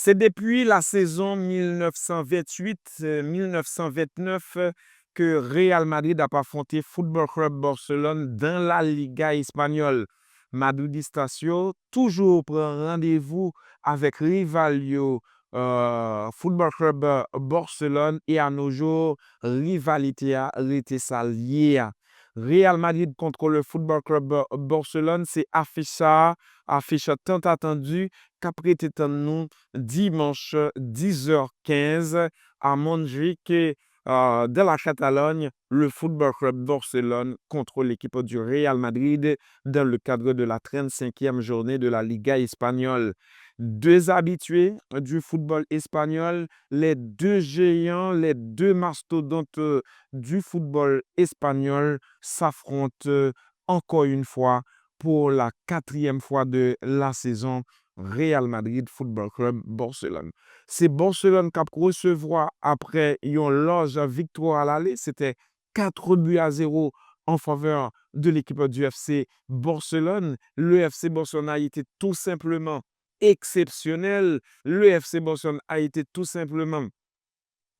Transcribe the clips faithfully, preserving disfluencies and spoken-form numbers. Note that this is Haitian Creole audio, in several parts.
Se depi la sezon mil nèf san venntuit, euh, mil nèf san vennèf ke Real Madrid ap afwonte Football Club Barcelone dan La Liga Espanyòl. Madridistas yo toujou pran randevou avèk rival yo, euh, Football Club Barcelone, e anojou, rivalite a rete sa l ye a. Real Madrid contre le Football Club Barcelone, se afich sa a, afich tant attendu, k ap rete tann nou dimanch dix heures quinze à Montjuïc, euh, dans la Catalogne, le Football Club Barcelone contre l'équipe du Real Madrid dans le cadre de la trente-cinquième journée de la Liga Espagnole. Deux habitués du football espagnol, les deux géants, les deux mastodontes, euh, du football espagnol s'affrontent, euh, encore une fois pour la quatrième fois de la saison, Real Madrid Football Club Barcelone. Se Barcelone k ap resevwa apre yon laj viktwa a lale, se te quatre buts à zéro en faveur de l'équipe du F C Barcelone. Le F C Barcelone a été tout simplement exceptionnel. Le F C Barcelone a été tout simplement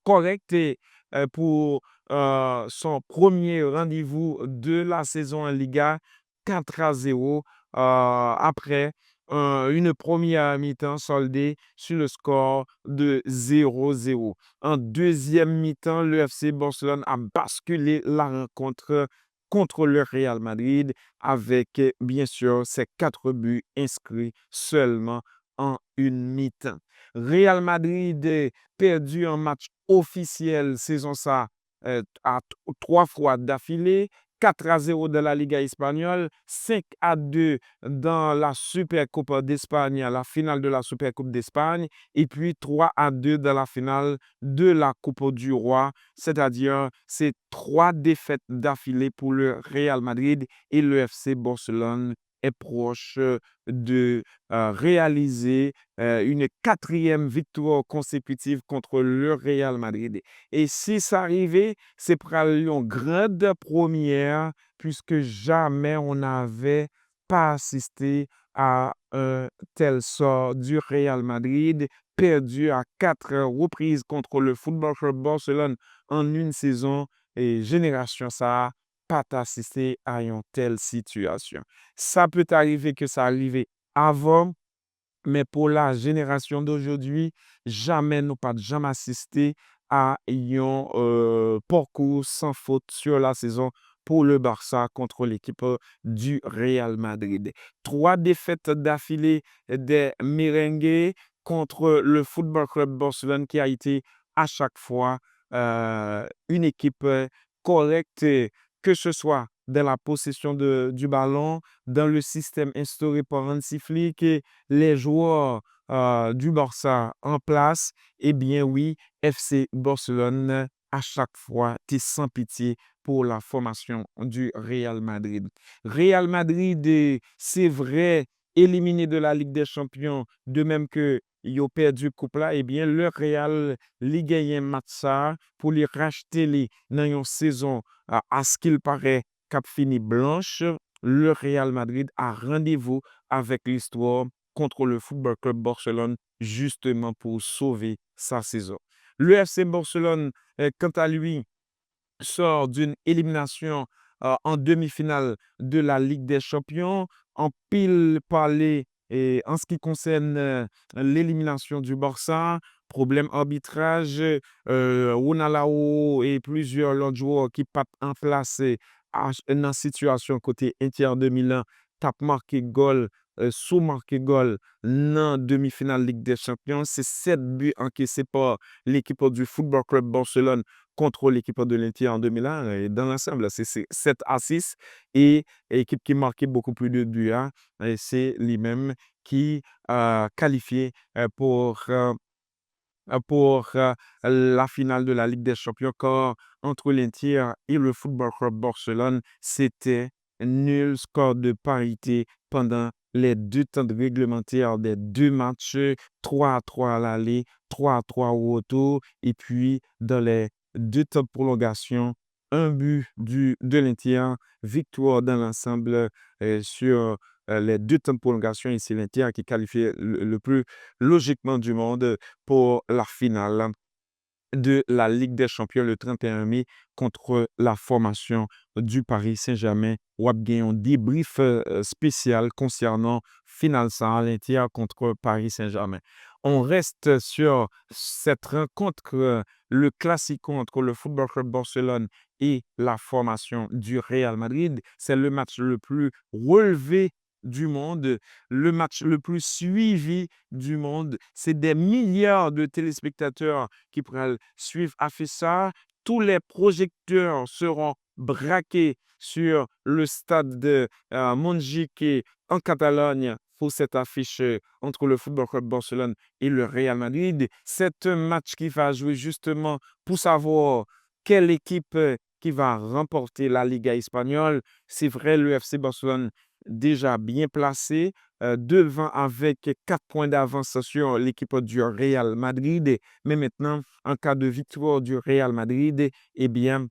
correct, euh, pour, euh, son premier rendez-vous de la saison en Liga, quatre à zéro, euh, après, euh, une première mi-temps soldée sur le score de zéro zéro. En deuxième mi-temps, le F C Barcelone a basculé la rencontre contre le Real Madrid avec, bien sûr, ses quatre buts inscrits seulement en une mi-temps. Real Madrid, euh, pèdi an match ofisyèl sezon sa, euh, a t-, twa fwa dafile, quatre à zéro dans la Liga Espagnole, cinq à deux dans la Supercopa d'Espagne, la finale de la Supercoupe d'Espagne, et puis trois à deux dans la finale de la Coupe du Roi, c'est-à-dire c'est trois défaites d'affilée pour le Real Madrid et le F C Barcelone est proche de, euh, réaliser, euh, une quatrième victoire consécutive contre le Real Madrid. Et si ça arrivait, c'est pral yon grande première, puisque jamais on n'avait pas assisté à un tel sort du Real Madrid, perdu à quatre reprises contre le Football Club Barcelone en une saison, e jenerasyon sa a pa t asiste a yon tèl sitiyasyon. Sa peut arriver que ça arrive avant, mais pour la génération d'aujourd'hui, jamais nou pa t janm asiste a yon, euh, parcours sans faute sur la saison pour le Barça contre l'équipe du Real Madrid. Trois défaites d'affilée des Merengues contre le Football Club Barcelone qui a été à chaque fois, euh, une équipe, euh, correcte, euh, que ce soit dans la possession de, du ballon, dans le système instauré par Hansi Flick, et les joueurs, euh, du Barça en place, eh bien oui, F C Barcelone à chaque fois te sans pitié pour la formation du Real Madrid. Real Madrid, euh, c'est vrai, éliminé de la Ligue des Champions, de même que yo pèdi koup la, ebyen, le Real, li genyen match sa a pou li rachte li nan yon sezon, a, à ce qu'il paraît, k ap fini blanch. Le Real Madrid a rendez-vous avec l'histoire contre le Football Club Barcelone, justement pour sauver sa saison. Le F C Barcelone, euh, quant à lui, sort d'une élimination, euh, en demi-finale de la Ligue des Champions. Anpil pale, e, en ce qui concerne, euh, l'élimination du Barça, pwoblèm abitraj, euh, Ronald Araujo e plizyè lòt jwè ki pa t an plas, e, a, nan sitiyasyon kote Inter de Milan t ap make gòl, euh, sou make gòl nan demi-finale Ligue des Champions. Se sèt bi ankese pa l'équipe du Football Club Barcelone contre l'équipe de l'Inter de Milan. Et dans l'ensemble, c'est, c'est sept à six. Et équipe qui marque beaucoup plus de buts, hein, et c'est lui-même qui, euh, qualifié, euh, pour, euh, pour, euh, la finale de la Ligue des Champions, car entre l'Inter et le Football Club Barcelone, c'était nul, score de parité pendant les deux temps réglementaires des deux matchs, trois à trois à l'aller, trois à trois au retour, et puis dans les deux temps de prolongation, un but du, de l'Inter, victoire dans l'ensemble, euh, sur, euh, les deux temps de prolongation et c'est l'Inter qui qualifie le, le plus logiquement du monde pour la finale de la Ligue des Champions le trente et un mai contre la formation du Paris Saint-Germain. W ap gen yon debrief euh, spécial concernant final sa a, l'Inter contre Paris Saint-Germain. On reste sur cette rencontre, euh, le Clasico entre le Football Club Barcelone et la formation du Real Madrid. C'est le match le plus relevé du monde, le match le plus suivi du monde. C'est des milliards de téléspectateurs qui pral suivre affiche ça. Tous les projecteurs seront braqués sur le stade de euh, Montjuïc en Catalogne pour cette affiche euh, entre le Football Club Barcelone et le Real Madrid. C'est un match qui va jouer justement pour savoir quelle équipe euh, qui va remporter la Liga espagnole. C'est vrai, le F C Barcelone déjà bien placé euh, devant avec quatre points d'avance sur l'équipe du Real Madrid. Mais maintenant, en cas de victoire du Real Madrid, eh bien,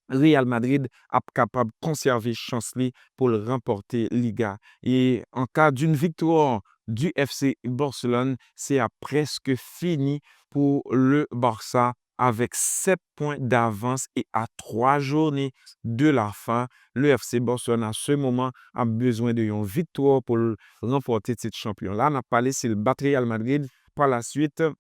Real Madrid ap kapab konsève chans li pou l ranpòte Liga. E an ka d'une victoire du F C Barcelone, se ap prèske fini pou le Barça avec sept points d'avance et à trois journées de la fin, le F C Barcelone à ce moment a besoin de yon viktwa pou l ranpòte tit chanpyon la. N ap pale si l bat Real Madrid par la suite,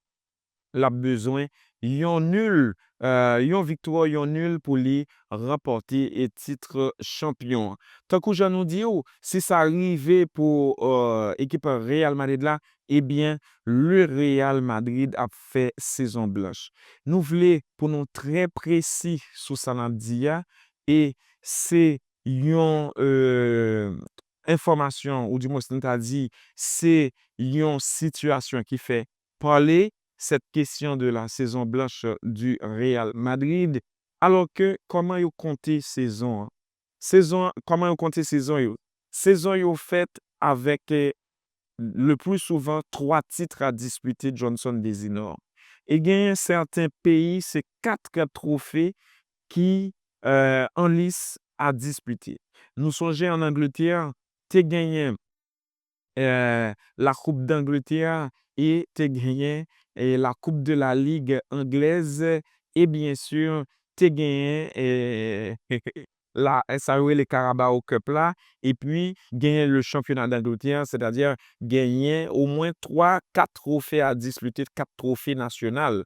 l ap bezwen yon nil, euh, yon viktwa, yon nil pou li ranpòte e tit chanpyon an. Tankou jan nou di w, si sa rive pou euh, ekip Real Madrid la, ebyen, le Real Madrid ap fè sezon blanch. Nou vle pou nou trè presi sou sa n ap di a, e se yon euh, enfòmasyon, ou dimwens nou ta di, se yon sitiyasyon ki fè pale cette question de la saison blanche du Real Madrid. Alors que, kòman yo konte sezon an? Sezon an, kòman yo konte sezon yo? Sezon yo fèt avèk euh, le plus souvent trois titres à disputer Johnson Desinor. E genyen sèten peyi, se kat twofe ki euh, an lis a dispite. Nou sonje an Angletè, te genyen euh, la Coupe d'Angleterre e te genyen eh, la Coupe de la Ligue anglaise e byen si te genyen eh, la, sa yo rele Carabao Cup la, epi genyen le championnat d'Angleterre, c'est-à-dire genyen omwen twa, kat twofe a dispite, kat twofe nasyonal.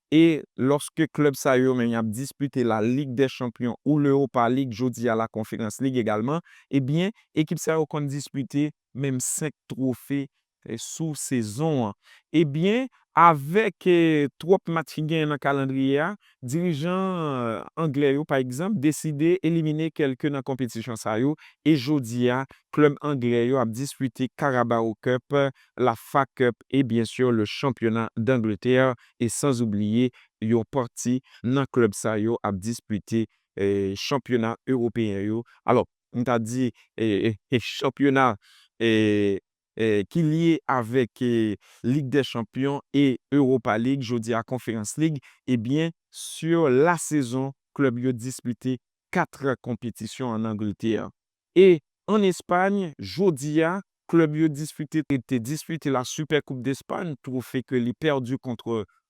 E lòske klèb sa yo menm y ap dispite la Ligue des Champions ou l'Europa League, jodi a la Conference League egalman, ebyen, ekip sa yo konn dispite menm senk twofe eh, sou sezon an. Ebyen, avèk eh, twòp match ki genyen nan kalandriye a, dirijan eh, anglè yo, pa egzanp, deside elimine kèlke nan konpetisyon sa yo, e jodi a, klèb anglè yo ap dispite Carabao Cup, la F A Cup e byen si le championnat d'Angleterre, e sans oublier yon pati nan klèb sa yo ap dispite eh, chanpyona ewopeyen yo. Alò, m ta di eh, eh, eh, chanpyona eh, eh, ki lye avèk eh, Ligue des Champions e Europa League, jodi a Conference League, ebyen, sur la sezon, klèb yo dispite kat konpetisyon an Angletè. E an Espay, jodi a, klèb yo dispite, te dispite la Super Coupe d'Espagne, twofe ke li pèdi kont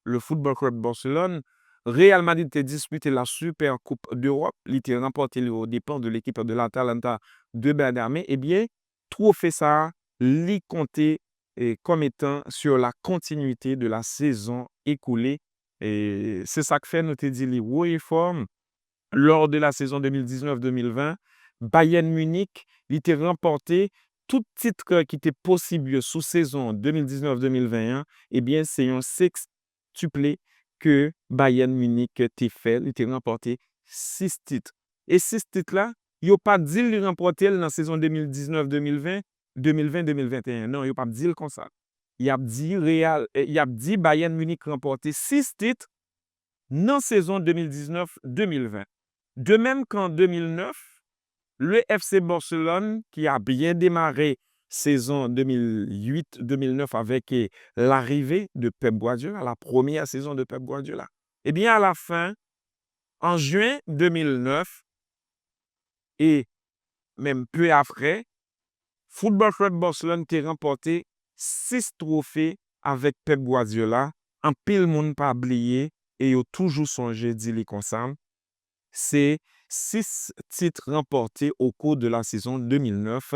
le Football Club Barcelone. Real Madrid te dispite la Super Coupe d'Europe, li te ranpòte li o depan de lekip de l'Atalanta de Bergame. Ebyen, twofe sa a, li konte eh, comme étant sur la continuité de la saison écoulée. E se sa k fè nou te di li haut et fort, lors de la saison deux mille dix-neuf deux mille vingt, Bayern Munich, li te ranpòte tout tit ki te posib yo sou sezon deux mille dix-neuf deux mille vingt an, ebyen, se yon sèks tuple ke Bayern Munich te fè, li te ranpòte sis tit. E sis tit la, yo pa di l li ranpòte l nan sezon deux mille dix-neuf deux mille vingt, deux mille vingt, deux mille vingt et un. Non, yo p ap di l konsa. Y ap di Real, eh, y ap di Bayern Munich ranpòte sis tit nan sezon deux mille dix-neuf deux mille vingt. De même qu'en deux mille neuf, le F C Barcelone, qui a bien démarré saison deux mille huit deux mille neuf avec eh, l'arrivée de Pep Guardiola, la première saison de Pep Guardiola, eh bien, à la fin, en juin deux mille neuf, et même peu après, Football Club Barcelone te ranpòte sis twofe avèk Pep Guardiola. Anpil moun pa bliye e yo toujou sonje di li konsa. Se sis titres remportés au cours de la saison deux mille neuf.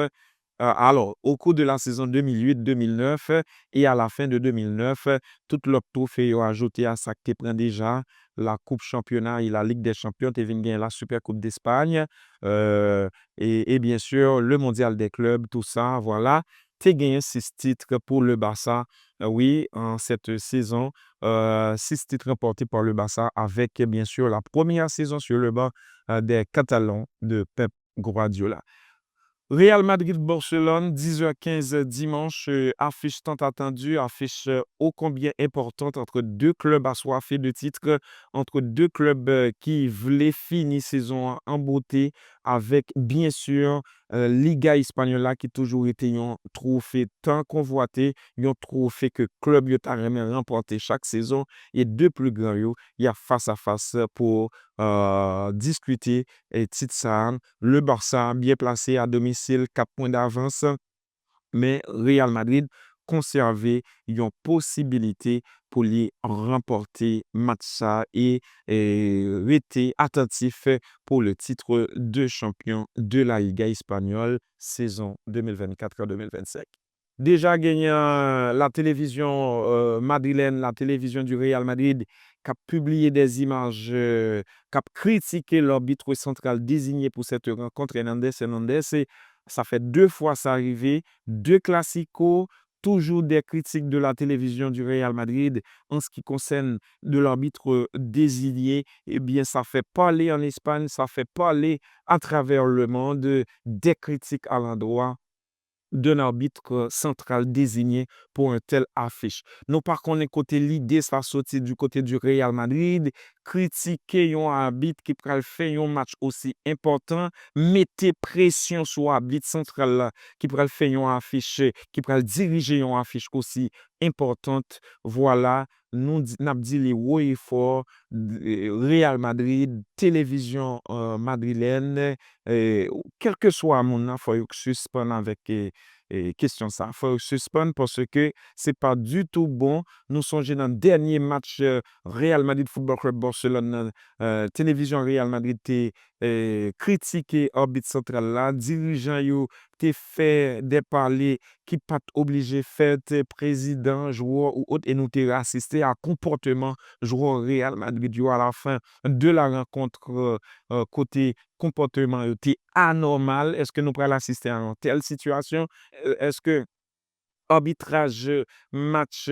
Euh, alors, au cours de la saison deux mille huit deux mille neuf et à la fin de deux mille neuf, tout lòt twofe yo ajoute a sa k te pran deja, la Coupe Championnat et la Ligue des Champions, te vin gen la Super Coupe d'Espagne, euh, et, et bien sûr, le Mondial des Clubs, tout ça, voilà. Te genyen sis titres pour le Barça, euh, oui, en cette saison. Euh, six titres remportés par le Barça avec, bien sûr, la première saison sur le banc, euh, des Catalans de Pep Guardiola. Real Madrid-Barcelone, dix heures quinze dimanche, euh, affiche tant attendue, affiche, euh, ô combien importante entre deux clubs assoiffés de titres, entre deux clubs, euh, ki vle fini sezon an an bote, avèk, bien sûr, euh, Liga Espanyòl la ki toujou rete yon twofe tan konvwate, yon twofe ke klèb yo ta renmen ranpòte chak sezon, e de pli gran yo, y ap fas a fas pou, euh, diskite, e, tit sa a. Le Barça byen plase a domisil, kat pwen davans, men Real Madrid konsève yon posibilite pou li ranpòte match sa e, e rete atantif pour le titre de champion de la Liga Espagnole saison deux mille vingt-quatre deux mille vingt-cinq. Deja genyen la télévision, euh, madrilène, la télévision du Real Madrid, k ap pibliye des images, euh, k ap kritike l'arbitre central désigné pour cette rencontre, Hernandez Hernandez. E sa fè de fwa sa rive, de Clasico, toujours des critiques de la télévision du Real Madrid en ce qui concerne de l'arbitre désigné. Ebyen, sa fè pale an Espay, sa fè pale à travers le monde, des critiques à l'endroit d'un arbitre central désigné pour un tel affiche. Nou pa konnen kote lide sa soti du côté du Real Madrid, kritike yon abit ki pral fè yon match osi enpòtan, mete presyon sou abit santral la ki pral fè yon afich, ki pral dirije yon afich osi enpòtan. Vwala, nou di, n ap di li wo e fò, d-, Real Madrid, télévision, euh, madrilène, euh, kèlkeswa moun nan, fò yo sispann avèk, e, e, kesyon sa. Fò yo sispann paske se pa ditou bon. Nou sonje nan dènye match, euh, Real Madrid Football Club Barcelone nan, euh, télévision Real Madrid te, e, kritike abit santral la. Dirijan yo te fè de pale ki pa t oblije fèt, prezidan, jwè ou ot, e nou te asiste a konpòteman jwè Real Madrid yo à la fin de la rencontre, euh, kote konpòteman yo te anòmal. Èske nou pral asiste a yon tèl sitiyasyon? Euh, èske abitraj match,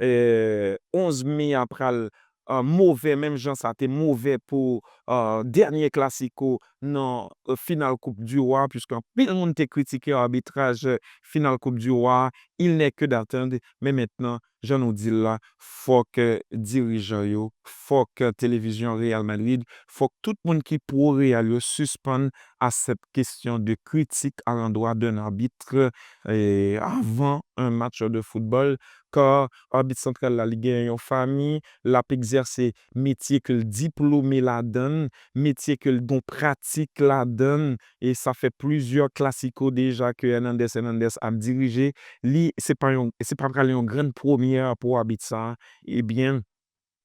euh, onz me a pral, euh, move, menm jan sa te move pou, euh, dènye Clasico nan, euh, final Coupe du Roi, puisque anpil moun te kritike abitraj, euh, final Coupe du Roi, il n'est que d'attendre, men mentnan, jan nou di l la, fòk, euh, dirijan yo, fòk, euh, télévision Real Madrid, fòk tout moun ki pro Real yo sispann à cette question de critique à l'endroit d'un arbitre, euh, avant un match de football, car abit santral la, li gen yon fanmi, l ap egzèse metye ke l diplome ladan l, metye ke l gen pratik ladan l, e sa fè plizyè Clasico deja ke Hernandez Hernandez ap dirije. Li, se pa yon, se pa pral yon grann premyè pou abit sa a. Ebyen,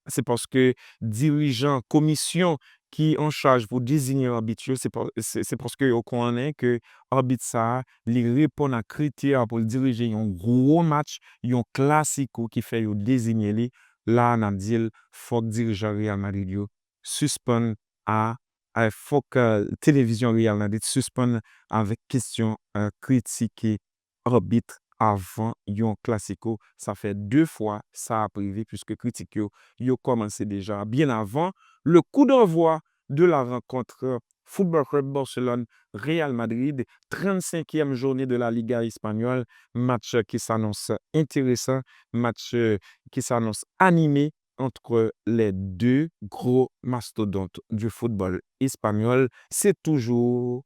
se paske dirijan komisyon ki an chaj pou deziyen abit yo, se pa, se, se paske yo konnen ke abit sa a, li reponn a kritè pou l dirije yon gwo match, yon Clasico ki fè yo deziyen li. La a, n ap di l, fòk dirijan Real Madrid yo sispann a, a, fòk, euh, télévision Real Madrid sispann avèk kesyon, euh, kritike abit avan yon Clasico. Sa fè de fwa sa ap rive, puisque kritik yo, yo kòmanse deja byen avan le coup d'envoi de la rencontre Football Club Barcelone Real Madrid, trannsenkyèm journée de la Liga Espagnole, match qui s'annonce intéressant, match, euh, qui s'annonce animé entre les deux gros mastodontes du football espagnol. C'est toujours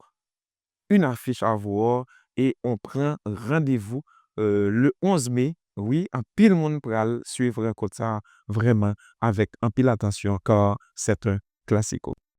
une affiche à voir et on prend rendez-vous, euh, le onze mai. Wi, anpil moun pral swiv rankont sa vrèman avèk anpil atansyon, car c'est un classico.